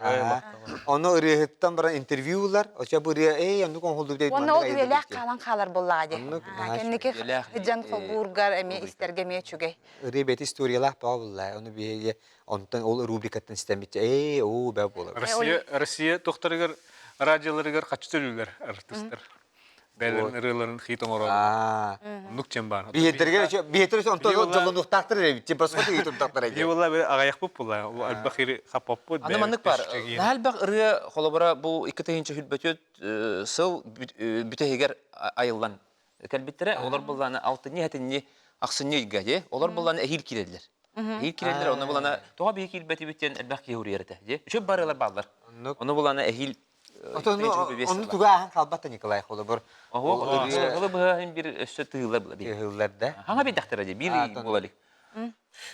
Ону ырыаһыттан баран интервью ылар. Оча бу ырыа эй оннук оҥоһуллубут эбит. Уонна ол үйэлээх хаалан хаалар буоллаҕа дии. Кэнники дьон холбуургар эмиэ истэргэ эмиэ үчүгэй. Ырыа бэйэтэ историялаах бөҕө буолла. Ону биһиги онтон ол рубрикаттан истэммит ээ оо бэ буолар. Россия Россия тохтарыгар радиоларыгар хаччы төлүүлэр артистар. Бэлэрин ырыаларын хит оҥорор. Оннук чем баар. Биһиэтэргэ биһиэтэр онтон дьоллонуохтаахтар эбит. Тем просто ыйытырдахтар эбит. Буолла били аҕайахпыт буолла. Элбэх ири хаппаппыт. Аны маннык бар. Наһаа элбэх ырыа холобура бу 2024 сыл бүтэһигэр айыллан кэлбиттэрэ. Олор буллааны алтынньы хэтинньи ахсынньы ыйга дии. Олор буллааны эһиил киирэллэр. Эһиил киирэллэр, ону булана тоҕо биһи киирбэтибит диэн элбэх киһи уруйар этэ. Дии. Үчүгэй барыалар бааллар. Ону булана эһиил Ону туга ааһан хаалбат да Николай холобур. Оһо, быһа бир өссө тыылар була. Тыылар да. Хаҥа бидэхтэрэ дии, биир буола илик.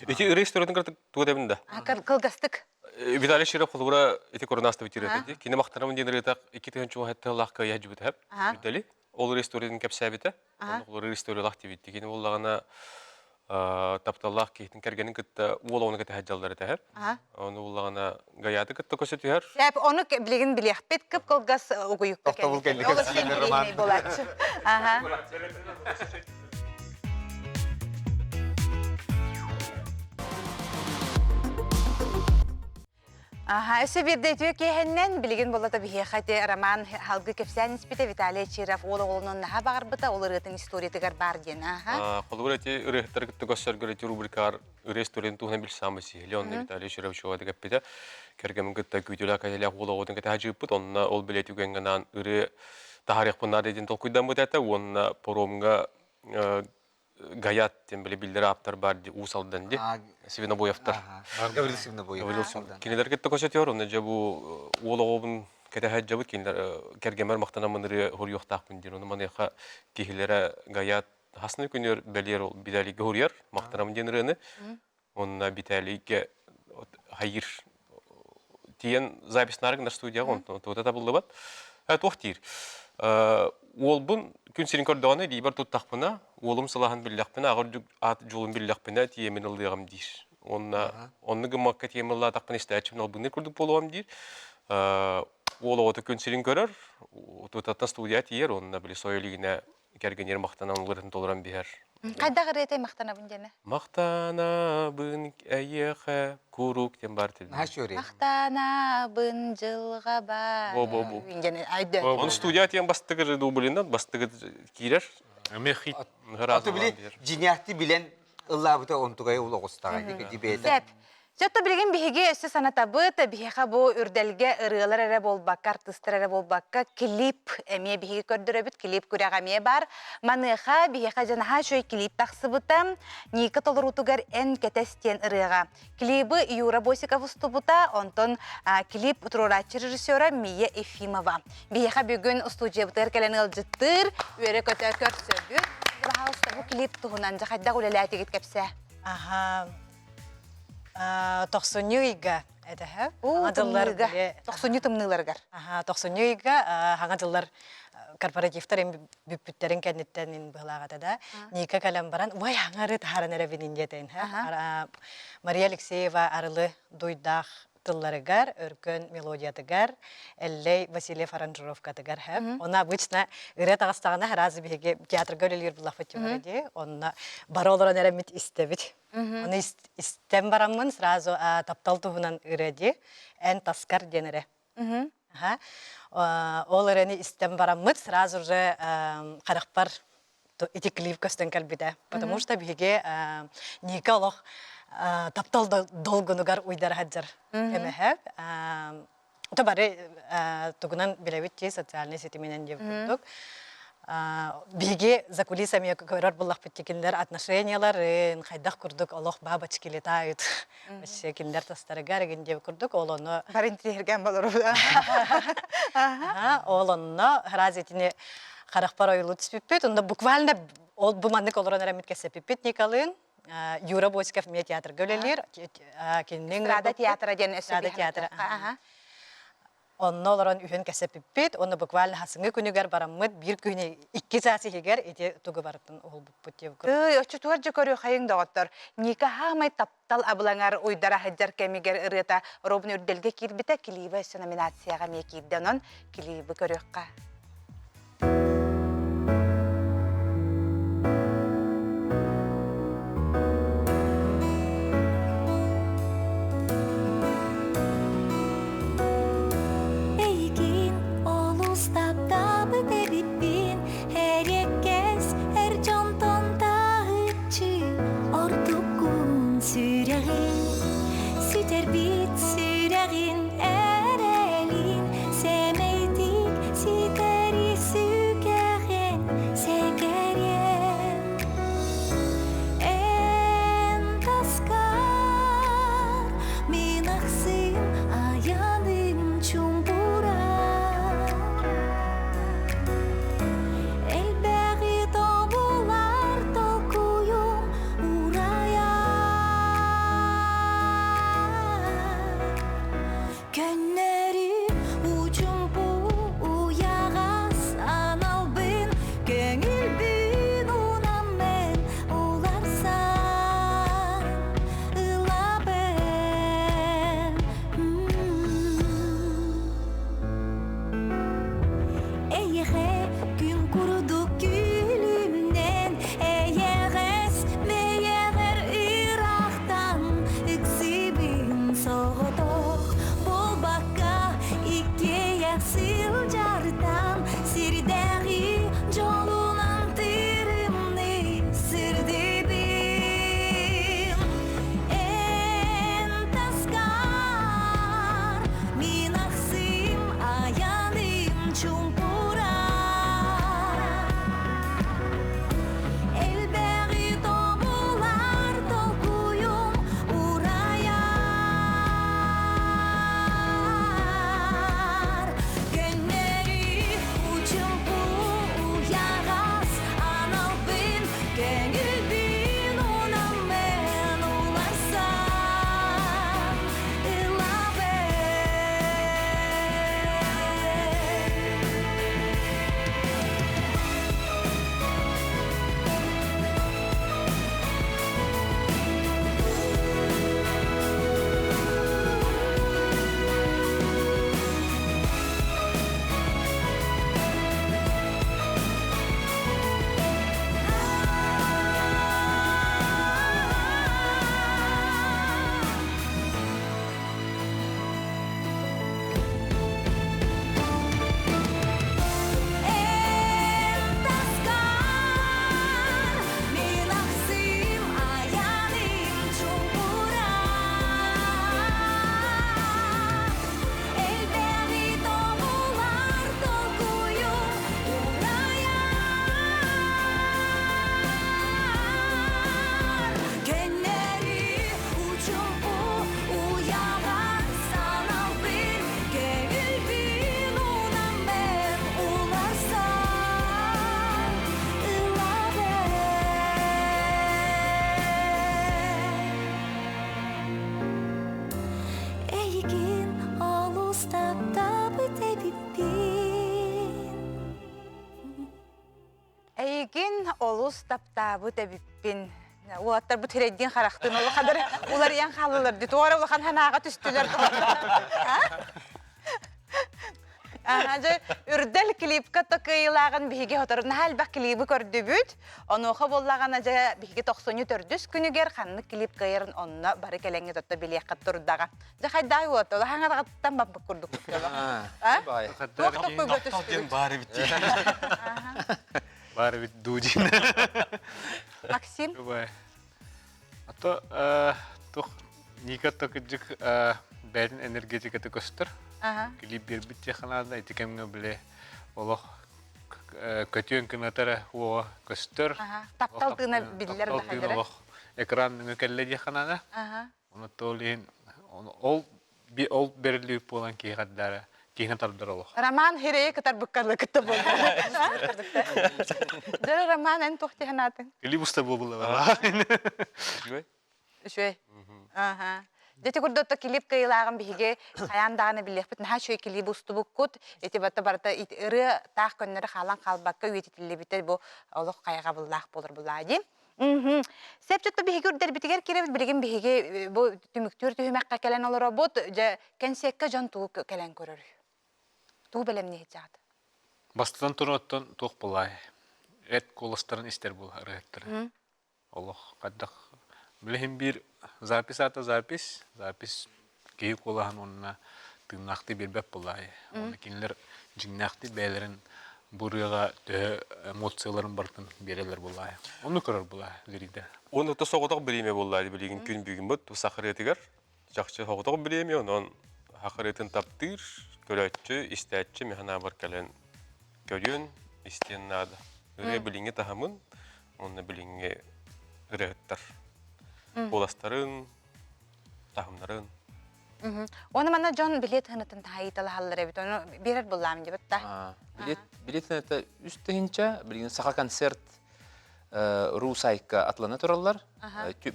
Ити ырыа историятын кытта тугу этэбин да? Кылгастык. Виталий Широв холобура ити коронастыбыт тиэрэтэ дии. Кини махтанабын диэн ырыата 2010 тыллаах кыайа дьүбүтэ. Үрдэли. Ол ырыа историятын кэпсээбитэ. Онно ол ырыа историялаах диэбит. Кини буоллаҕына тапталлаах киһитин кэргэнин кытта уол оҕону кэтэһэ дьаллар этэһэр. Ону буллаҕына Гаяты кытта көсө түһэр. Сээп, ону билигин билиэхпит кып-кылгас угуйукка Тохтобул кэнниттэн. кэнники Олус кэпсиир Роман. интэриэһинэй буолааччы. Аха. Аха, өссө биирдэ үтүө киэһэннэн билигин буоллата биһиэхэ ити роман халгы кэпсээн испитэ Виталий Чиров уол оҕолонон наһаа баҕарбыта, ол ырыатын историятыгар баар диэн. Аха. Холобур ити ырыаһыттары кытта көрсөргөр ити рубрикаар ырыа историятын туһунан билсаамы сиһили онно Виталий Чиров чугатык эппитэ. Кэргэмин кытта күүтүүлээх кэһиилээх уол оҕотун кэтэһэ дьыыппыт, онно ол билэ түгэҥҥэ анаан ырыа таһаарыахпын наада диэн толкуйдаммыт этэ уонна паромҥа Гаят диэн били биллэр ааптар баар ди Уус Алдан ди Свинобоевтар. Гаврил Свинобоев. Гаврил Кинилэр кытта көсөтүөр, онно дьэ бу уол оҕобун кэтэһэ дьабыт кинилэр кэргэмэр махтанаммын ырыа хоруйуохтаахпын диир. Ону маныаха киһилэрэ Гаят хасны күнүөр бэлиэр ол Виталийга хоруйар махтанамын диэн ырыаны. Онно Виталийга хайыр тиийэн запись наарык студияҕа онтон туота табыллыбат. Туох диир. Уолбун күн сирин көрдөҕүнэ илиибэр туттахпына, уолум сылаһын биллэхпинэ, аҕа үрдүк аат дьулун биллэхпинэ тиийэмин ыллыаҕым диир. Уонна онну гыммакка тиийэмин ыллаатахпына истээччибин албынныыр курдук буолуом диир. Уол оҕото күн сирин көрөр, тутаттан студия тиийэр, уонна били сойо илигинэ кэргэнигэр махтанан ылырын толорон биһэр. Хайдах ырыатай махтанабын диэнэ? Махтанабын эйиэхэ куруук диэн баар тилбин. Махтанабын дьылҕа баар. Бо бо бо. Диэн айды. Оны студия тиэн бастыгыр дублинан бастыгыр киирэр. Эмиэ хит. Аты били дьиняхти билэн ыллаабыта онтугай ол оҕустаҕай дибиэтэ. Сеп. Чотто билигин биһиги өссө санатабыт, биһиэхэ бу үрдэлгэ ырыалар эрэ буолбакка, артыыстар эрэ буолбакка, клип эмиэ биһиги көрдөрөбүт, клип күрэҕэ эмиэ баар. Маныаха биһиэхэ дьэ наһаа үчүгэй клип тахсыбыта. Ника толоруутугар «Эн кэтэс» диэн ырыаҕа. Клибы Юра Босиков устубута, онтон клип туруорааччы режиссера Мия Ефимова. Биһиэхэ бүгүн устуудьуйабытыгар кэлэн ыалдьыттыыр, үөрэ-көтө көрсөбүт. Баһаалыста бу клип туһунан дьэ хайдах үлэлээтигит кэпсээ? Аха, Тохсунньу ыйга этэһэ. Уу, тымныыга. Тохсунньу тымныыларыгар. Аха, тохсунньу ыйга хаҥа дьыллар корпоративтар бүппүттэрин кэнниттэн ин быһылаах этэ да. Ника кэлэн баран, ой, аҥары таһааран эрэбин диэтин. Мария Алексеева арылы дуйдаах тылларыгар, өркөн мелодиятыгар, Эллэй Васильев аранжировкатыгар хэп. Оны обычно ырыа таҕыстаҕына сразу биһиги театрга үлэлиир буллахпыт дии. Онно бары олорон эрэммит истэбит. Оны истэн бараммын сразу таптал туһунан ырыа дии. Эн таскар диэн эрэ. Ол ырыаны истэн бараммыт сразу же харахпар ити клип көстөн кэлбитэ. Потому что биһиги Ника олох таптал долгунугар уйдара сылдьар кэмэһэ. То бары тугунан билэбит дии социальнай ситиминэн диэбит курдук. Биһиги за кулисами көрөр буллахпыт кинилэр отношенияларын хайдах курдук олох бабочки летают. Вообще кинилэр тастарыгар эгин диэбит курдук ол ону Бары интириэһиргээн болору. Ол онно раз итини харахпар ойулуу түспүппүт. Онно буквально ол бу маннык олорон эрэммит кэсэппиппит Николын. Юра Босиков эмиэ театрга үлэлиир. Кинини Рада театра диэн өссө Рада театра. Онно олорон үһүн кэсэппиппит. Онно буквально хасыҥҥы күнүгэр бараммыт биир күнү икки чаас иһигэр ити тугу барытын уһулбуппут диэбит курдук. Тыый, оччотугар дьэ көрүөххэйиҥ доҕоттор. Ника хаамай таптал абылаҥар уйдара сылдьар кэмигэр ырыата Робин Үрдэлгэ киирбитэ, клиба өссө номинацияҕа эмиэ киирдэ. Онон клибы көрүөххэ. Эйигин олус таптаабыт эбиппин Эриэккэс эр дьонтон таһыччы Ордуккун сүрэҕин Сүтэрбит сүрэҕин эрэлин Сэмэйдик ситэр. сылдьартан сирдээҕи дьолунан тырымныы сырдыыбын. Эн таскар мин ахсым айаным чуумпурар. Элбэҕи тобулар толкуйум урайар. Көннөрү учумпу уйаҕас аналбын көҥүлбүн унаммын уларсан ылабын. Эн таскар мин ахсым айаным чуҥкурар. Элбэҕи тобулар толкуйум урайар. Көннөрү учумпу уйаҕар саналбын көҥүлбүн унаммын уларсан ылабын. Эйигин олус таптаабыт эбиппин. Эйигин олус таптаабыт эбиппин. Уолаттарбыт сирэйдиин харахтыын улахандар уларыйан хааллылар дии. Туора улахан санааҕа түстүлэр. Аха, дьэ, үрдэл клипка кыайыылааҕын биһиги сотору наһаа элбэх клибы көрдүбүт. Онуоха буоллаҕына дьэ биһиги тохсунньу төрдүс күнүгэр ханнык клип кыайарын онно бары кэлэҥҥэ тотто билиэххит турдаҕа. Дьэ хайдаай уота, улахан араҕаттан баппыт курдук А? Туох токкуйга түстүгүт? Баар эбит дии. Баар эбит дуу диин. Максим? А то туох Ника токыдьык бэйэтин энергетиката көстөр. Клип биэрбит диэхэ ити кэмҥэ били олох көтүөн кынатара уоҕа көстөр. Таптал тыына биллэр Таптал тыына олох экран нөҥүө кэллэ диэхэ наада. Оны ол иһин ол ол бэриллибит буолан киһи хардара киһини тардар олох. Роман хирэйи кытарбыккалыы кытта буолла. Дьэ Роман эн туох диэн аатыҥ? Клип уста буолла. Үчүгэй. Аха. Дьэ курдук клип кыайыылааҕын биһиги хайаан даҕаны билиэхпит. Наһаа үчүгэй клип устубуккут. Ити барыта барыта ырыа таах көннөрү хаалан хаалбакка үйэтитиллибитэ бу олох хайҕабыллаах буолар булаа дии. Сеп биһиги үрдэрбитигэр кирэбит билигин биһиги бу түмүктүүр түһүмэххэ кэлэн олоробут. Дьэ кэнсиэккэ дьон тугу кэлэн көрөрүй? Тугу бэлэмниэхтээх? Бастатан туран оттон туох булай? Эт куоластарын истэр буол ырыһыттары. Олох хайдах билиһин биир запись аата запись, запись киһи куолаһын уонна тыыннаахтыы биэрбэт буоллаҕай. Уонна кинилэр дьиҥнээхтик бэйэлэрин бу ырыаҕа төһө эмоцияларын барытын биэрэллэр буоллаҕай. Ону көрөр буоллаҕай лиридэ. Уонна то соҕотох бириэмэ буоллаҕай билигин күн бүгүн бут сахарыатыгар чахчы соҕотох бириэмэ онон хахарыатын таптыыр көрөөччү истээччи механаабар кэлэн көрүөн истиэн наада. Ырыа билиҥҥи таһымын уонна билиҥҥи ырыаһыттар куоластарын таһымнарын. Уонна манна дьон билиэт ханытын таһайыталаһаллар эбит. Ону биэрэр буллаам дебит та. Билет билет это үс тыһынча, билигин саха концерт ру сайтка атлана тураллар.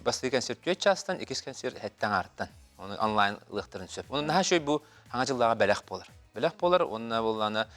Бастакы концерт түөрт чаастан, иккис концерт хэттэн аартан. Оны онлайн ылыахтарын сөп. Оны наһаа шөй бу хаҥа дьыллааҕа бэлэх буолар. Бэлэх буолар, уонна буллаана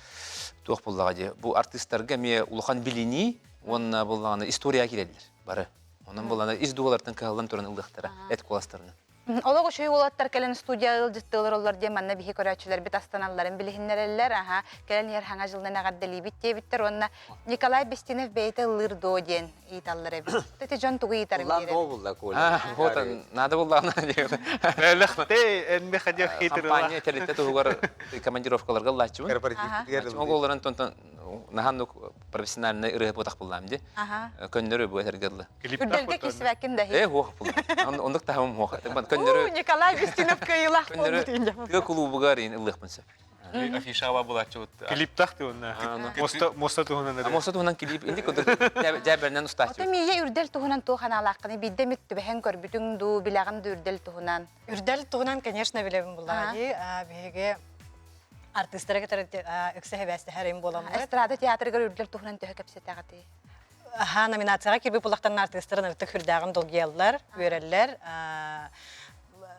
туох буллаҕа дии. Бу артыыстарга эмиэ улахан билинии уонна буллаҕына история киирэллэр бары. Онон буллаана ис дууһалартан кыһаллан туран ылыахтара эт куоластарынан. Олох үчүгэй уолаттар кэлэн студия ыалдьыттыылар оллор диэн манна биһи көрөөччүлэрбит астаналларын билиһиннэрэллэр. Аха, кэлэн иһэр хаҥа дьылынан эҕэрдэлиибит диэбиттэр уонна Николай Бестинов бэйэтэ ыллыыр дуо диэн ыйыталлар эбит. Ити дьон тугу ыйытарын Улаан биэрэр. доо булла Коля. Вот надо буллаҕына Элэхтэй энме хадьах хитрыла. Компания тэрилтэ туһугар командировкаларга ыллааччыбын. Корпоративтыгар Ол олорон тонтон наһаннык профессиональный ырыа буотах буллаам ди. Көннөрү бу этэргэ дылы. Үрдэлгэ кисвэкин да Э, хуох булла. Оннук таһымым хуох. Көннөрү Николай Бестинов кыайыылаах көннөрү тыа кулуубугар ин ыллыахпын сөп. Афишаба булааччыбыт. Клиптах ты онна. Моста моста туһунан эрэ. Моста туһунан клип инди курдук дьээбэринэн устааччы. Ото миийэ үрдэл туһунан туох анаалааххыный биирдэ эмит түбэһэн көрбүтүҥ дуу, билэҕин дуу үрдэл туһунан? Үрдэл туһунан, конечно, билэбин буллаҕа дии. Биһиги артыыстара кытары ыкса хэбээстэһэр им буоламмыт. Эстрада театрыгар үрдэл туһунан төһө кэпсэтэҕитий? Аха, номинацияҕа киирбит буллахтан артыыстарын ырытык хүрдээҕин долгуйаллар, үөрэллэр.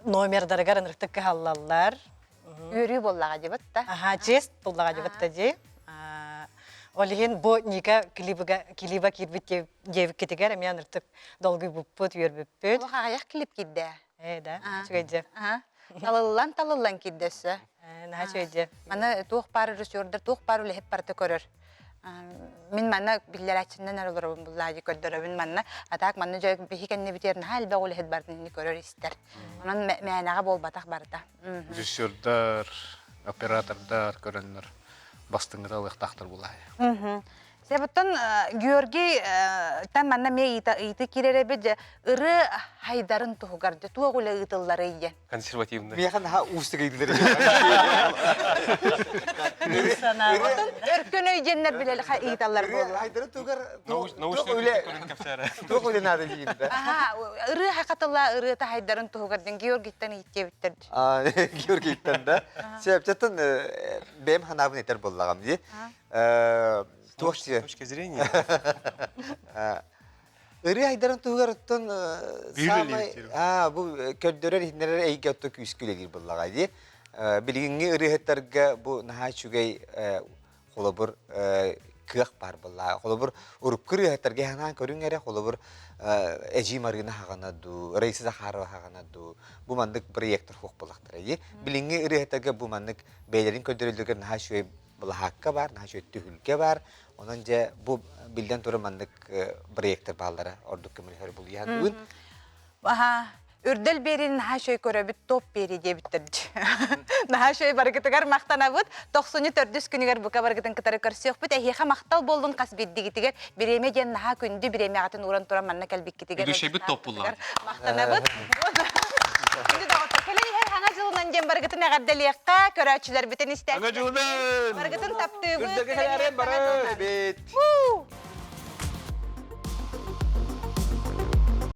Номердарыгар ынырыктык кыһаллаллар. Үөрүү буоллаҕа дии да? Аха, честь буоллаҕа дии да дии. Ол иһин бу Ника клибыга клиба киирбит диэбиккитигэр эмиэ ыныртык долгуйбуппут, үөрбүппүт. Олох аҕыйах клип киирдэ. Ээ да, үчүгэйдэ. Талыллан талыллан киирдэ өссө. Наһаа үчүгэйдэ. Маны туох баар режиссердар, туох баар үлэһит барыта көрөр. Мин манна биллэрээччиннэн эрэ олоробун буллаа дии көрдөрөбүн манна. А так манна дьэ биһи кэннибитигэр наһаа элбэх үлэһит бардын көрөр истэр. Онон мээнэҕэ буолбатах барыта. Режиссердар, оператордар көрөннөр бастыҥыта ылыахтаахтар булаайа. Себуттан Георгий тан манна эмиэ ыйыты киирэр эбит дьэ ыры хайдарын туһугар дьэ туох үлэ ыытылларый диэн. Консервативный. Миэхэ наһаа уустук ыйдылар. Өркөн өй диэннэр билэл ыйыталлар буолла. Хайдарын туһугар туох үлэ туох үлэ наада диир да. Аха, ырыа хакатыла ырыата хайдарын туһугар диэн Георгийтан ииттиэбиттэр. Георгийтан да. Себептен бэйэм ханаабын этэр буоллаҕым дии. Туох С точки зрения. Ырыа айдарын туһугар оттон саамай бу көрдөрөр иһиннэрэр эйгэ отто күүскэ үлэлиир буоллаҕа дии. Билигиҥҥи ырыаһыттарга бу наһаа үчүгэй холобур кыах баар буоллаҕа. Холобур урукку ырыаһыттарга санаан көрүҥ эрэ холобур Эдьиий Марыына хаҕана дуу, Раиса Захарова хаҕана дуу бу маннык проектор суох буоллахтара дии. Билиҥҥи ырыаһыттарга бу маннык бэйэлэрин көрдөрөллөрүгэр наһаа үчүгэй былаһаакка баар, наһаа үчүгэй түһүлгэ баар. Онон дьэ бу биллэн турар маннык проектор бааллара ордук көмөлөһөр булуйаһан Аха, үрдэл биэрин наһаа үчүгэй көрөбүт, топ биэри диэбиттэр. Наһаа үчүгэй барыгытыгар махтанабыт. Тохсунньу төрдүс күнүгэр бука барыгытын кытары көрсүөхпүт. Эһиэхэ махтал буоллун хас биирдигитигэр. Бириэмэ диэн наһаа күндү бириэмэҕитин ууран туран манна кэлбиккитигэр. Үгүшэбит топ буллаҕыт. Махтанабыт. Күндү доҕоттор, кэлэн иһэр Хаҥа дьылынан диэн барыгытын эҕэрдэлиэххэ, көрөөччүлэрбитин истээччилэрбитин барыгытын таптыыбыт. Үрдэлгэ кэлээрэн бары!